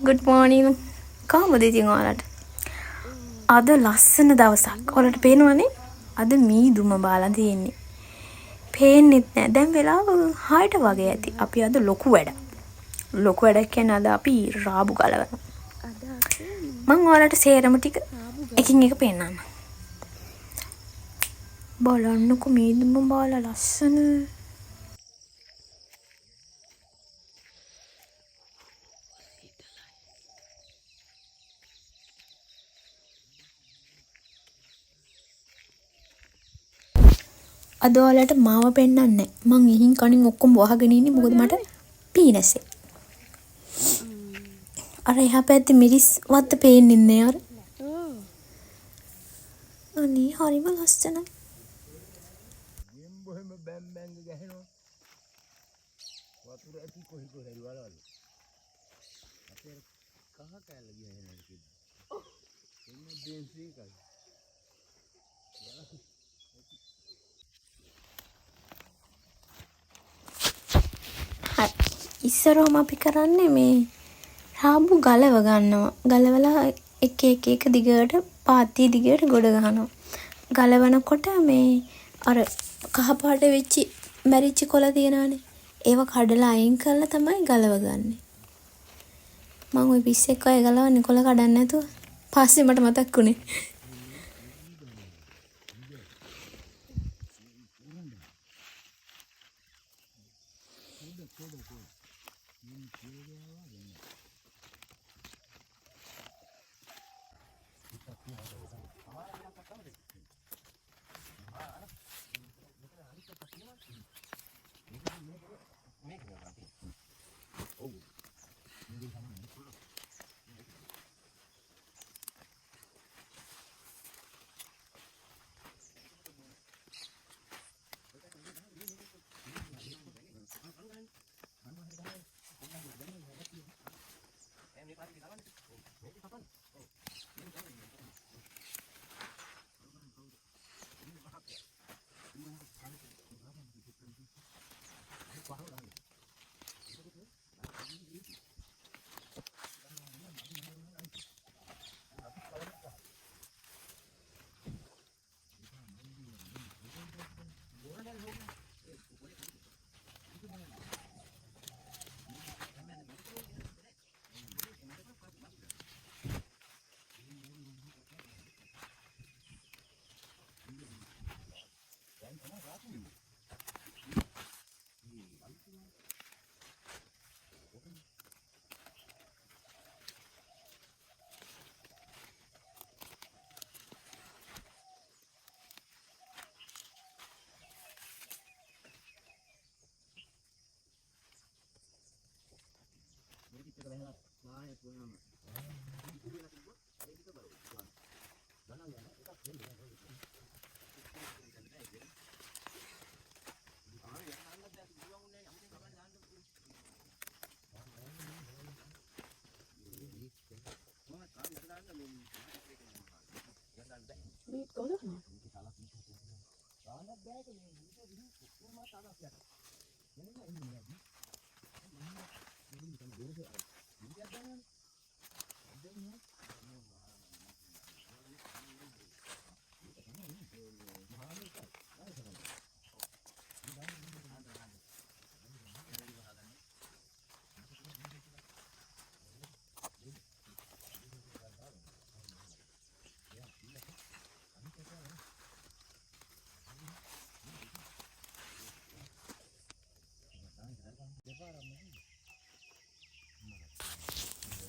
Good morning. කොහොමද ඉතින් ඔයාලට? අද ලස්සන දවසක්. ඔයාලට පේනවනේ අද මීදුම බාලා තියෙන්නේ. පේන්නෙත් නෑ. දැන් වෙලාව 6ට වගේ ඇති. අපි අද ලොකු වැඩක්. ලොකු වැඩක් කියන්නේ අද අපි රාබු ගලවනවා. මං ඔයාලට සේරම ටික එකින් එක පෙන්නන්නම්. බලන්නකෝ මීදුම බාලා ලස්සන. අද ඔයාලට මාව පෙන්නන්නේ නෑ. මං එහින් කනින් ඔක්කොම වහගෙන ඉන්නේ මොකද මට පීනසේ. අර එහා පැත්තේ මිරිස් වත්ත පේන්නේ නෑ අර. අනේ හරිම ලස්සනයි. ගෙම්බෝ එහෙම බැම් බැම් ගහනවා. වතුර ඇති කොහි කොහේ හරි වලවල්. අපේ අර කහ කෑල්ල ගියා එනවා කිව්වා. එන්න බෙන්ස් එකයි. හරි. ඉස්සරවම අපි කරන්නේ මේ රාබු ගලව ගන්නවා. ගලවලා එක එක එක දිගට පාත්තිය දිගට ගොඩ ගහනවා. ගලවනකොට මේ අර කහ පාට වෙච්චි මැරිච්ච කොළ තියෙනවනේ. ඒවා කඩලා අයින් කරලා තමයි ගලව ගන්නෙ. මං ඔය පිස්සෙක් වගේ ගලවන්නේ කොළ කඩන්නේ නැතුව. පස්සේ මට මතක් වුණේ.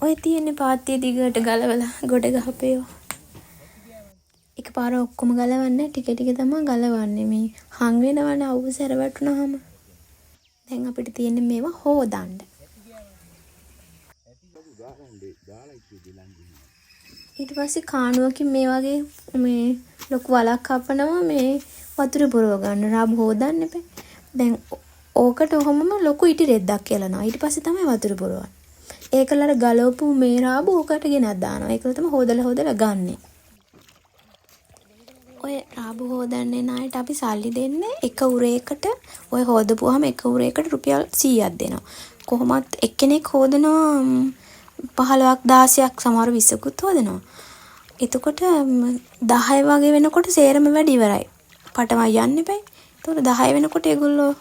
ඔය තියෙන්නේ පාත්තිය දිගට ගලවලා ගොඩ ගහපේවා. එකපාර ඔක්කොම ගලවන්නේ ටික ටික තමයි ගලවන්නේ. මේ හං වෙනවනේ අවුව සැර වැටුනහම. දැන් අපිට තියෙන්නේ මේවා හොදන්න. ඊට පස්සේ කානුවකින් මේ වගේ මේ ලොකු වලක් කපනවා මේ වතුර පුරව ගන්න. රාබු හොදන්න එපා. දැන් ඕකට ඔහොමම ලොකු ඉටි රෙද්දක් එලනවා. ඊට පස්සේ තමයි වතුර පුරවන්නේ. ඒකල අර ගලවපු මේ රාබු ඕකට ගෙනත් දානවා. ඒකල තමයි හොදලා හොදලා ගන්නෙ. ඔය රාබු හොදන්න එන අයට අපි සල්ලි දෙන්නේ එක උරේකට. ඔය හොදපුවාම එක උරේකට රුපියල් 100ක් දෙනවා. කොහොමත් එක්කෙනෙක් හොදනවා 15ක් 16ක් සමහර 20කුත් හොදනවා. එතකොට 10 වගේ වෙනකොට සේරම වැඩ ඉවරයි. පටවයි යන්න එපැයි. එතකොට 10 වෙනකොට ඒගොල්ලෝ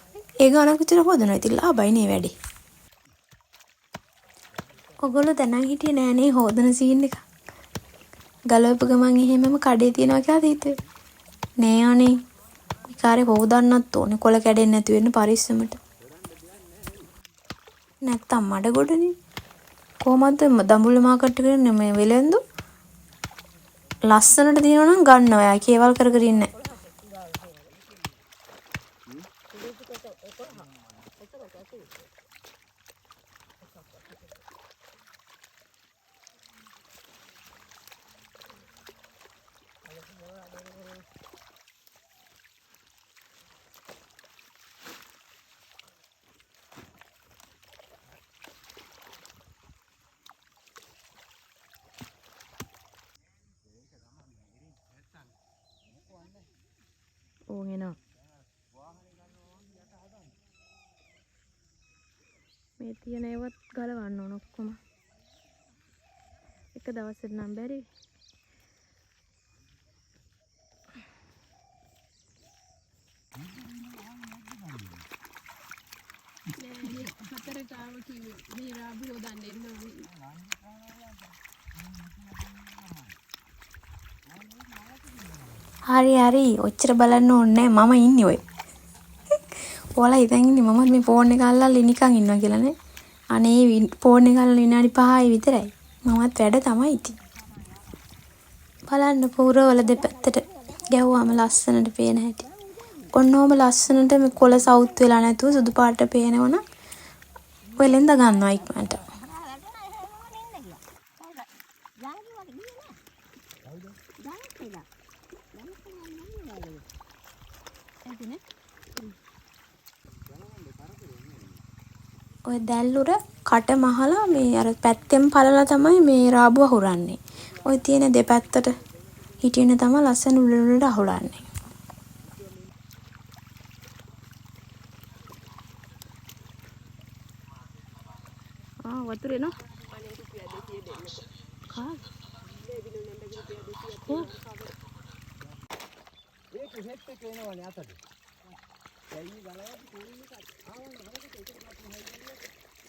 ඒ ගානක් විතර හොදනවා. ඉතින් ලාභයි නේ වැඩේ. ඔගොල්ලෝ දැනන් හිටියේ නෑ නේ හොදන සීන් එක. ගලවපු ගමන් එහෙමම කඩේ තියනවා කියලාද හිතුවේ? නෑ අනේ. විකාරේ හොදන්නත් ඕනේ. කොළ කැඩෙන්නේ නැති වෙන්න පරිස්සමට. නැත්තම් මඩ ගොඩනේ. කොහොමද දඹුල්ල මාකට් එකේ මේ වෙලෙන්දු ලස්සනට තියෙනවා නම් ගන්නවා. එයා කේවල් කර කර ඉන්නේ. ඕන් එනවා. මේ තියෙන ඒවත් ගලවන්න ඕන ඔක්කොම. එක දවසට නම් බැරි. හතරට ආව කිව්වේ මේ රාබු හොදන්න එන්න ඕනේ. හරි හරි ඔච්චර බලන්න ඕනේ නෑ මම ඉන්නේ ඔය. ඔයාලා හිතන් ඉන්නේ මමත් මේ ෆෝන් එක අල්ලලා නිකන් ඉන්නවා කියලා නේ. අනේ ෆෝන් එක අල්ලලා විනාඩි 5යි විතරයි. මමත් වැඩ තමයි ඉතින්. බලන්න පුරවල දෙපැත්තට ගැහුවාම ලස්සනට පේන හැටි. ඔන්න ඔහොම ලස්සනට මේ කොළ සවුත් වෙලා නැතුව සුදු පාට පේනවනම් වෙලෙන්ද ගන්නවා ඉක්මනට. ඔය දැල්ලුර කට මහලා මේ අර පැත්තෙන් පළලා තමයි මේ රාබුව අහුරන්නේ. ඔය තියෙන දෙපැත්තට හිටින තමයි ලස්සන උඩ උඩට අහුරන්නේ. ආ වතුර එනවා. ඒක සෙට් එක එනවනේ අතට. ඇයි ගලවද්දි කොයිල් එක ආවන වෙනකොට එකට අපි හයි ගියා.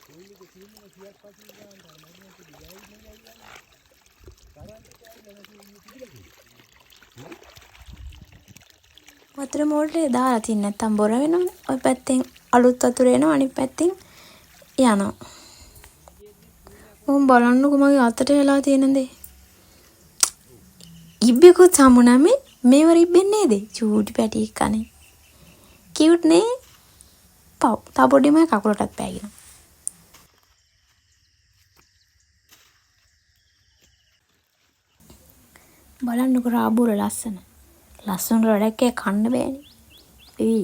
කොයිල් එක තියෙනවා 100ක් පස්සේ ගන්න අර මැග්නට් එක ගෑවි නේ ඇවිල්ලා. කරන්ට් එක ඇවිල්ලා නැති ඉන්නේ තිබිලා තියෙන්නේ. වතුර මෝටරේ දාලා තින් නැත්තම් බොර වෙනවනේ. ඔය පැත්තෙන් අලුත් වතුර එනවා අනිත් පැත්තෙන් යනවා. උන් බලන්නකෝ මගේ අතට වෙලා තියෙන දේ. ඉබ්බෙකුත් හමුණා මේ. මේවර ඉබ්බෙන් නේද? චූටි පැටියෙක් අනේ. කියුට් නේ? පව්. තව පොඩි මගේ කකුලටත් පෑගිනවා. බලන්නකෝ රාබුවල ලස්සන. ලස්සනට වැඩක් ඒ කන්න බෑනේ. ඒ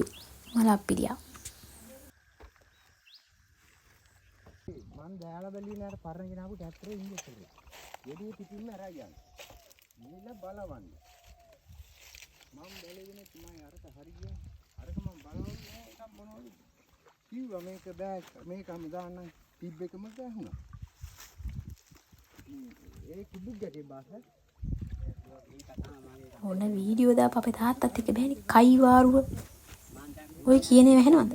මල අප්පිරියා. මං දාලා බැලුවේ නෑ අර පරණ ගෙනාවු ට්‍රැක්ටරේ ඉන්ජෙක්ටර් එක. ගෙඩිය පිටින්ම අරන් යන්න. ගිහිල්ලා බලවන්න. මං බැලුවේ නෑ මං අරක හරි ගියා. අරක මං බලවන්නේ නෑ එකක් මොනවද කිව්වා මේක බෑ මේකම දාන්න තිබ්බ එකම ගැහුණා. ඒ කුබුක් ගැටේ බාස. ඕන වීඩියෝ දාපු අපේ තාත්තත් එක්ක බෑනේ කයිවාරුව. ඔය කියන ඒවා ඇහෙනවද?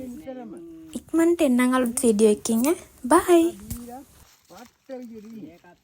ඉක්මනට එන්නම් අලුත් වීඩියෝ එකකින් ඈ. බයි. පට්ට විදියට ඉන්නේ.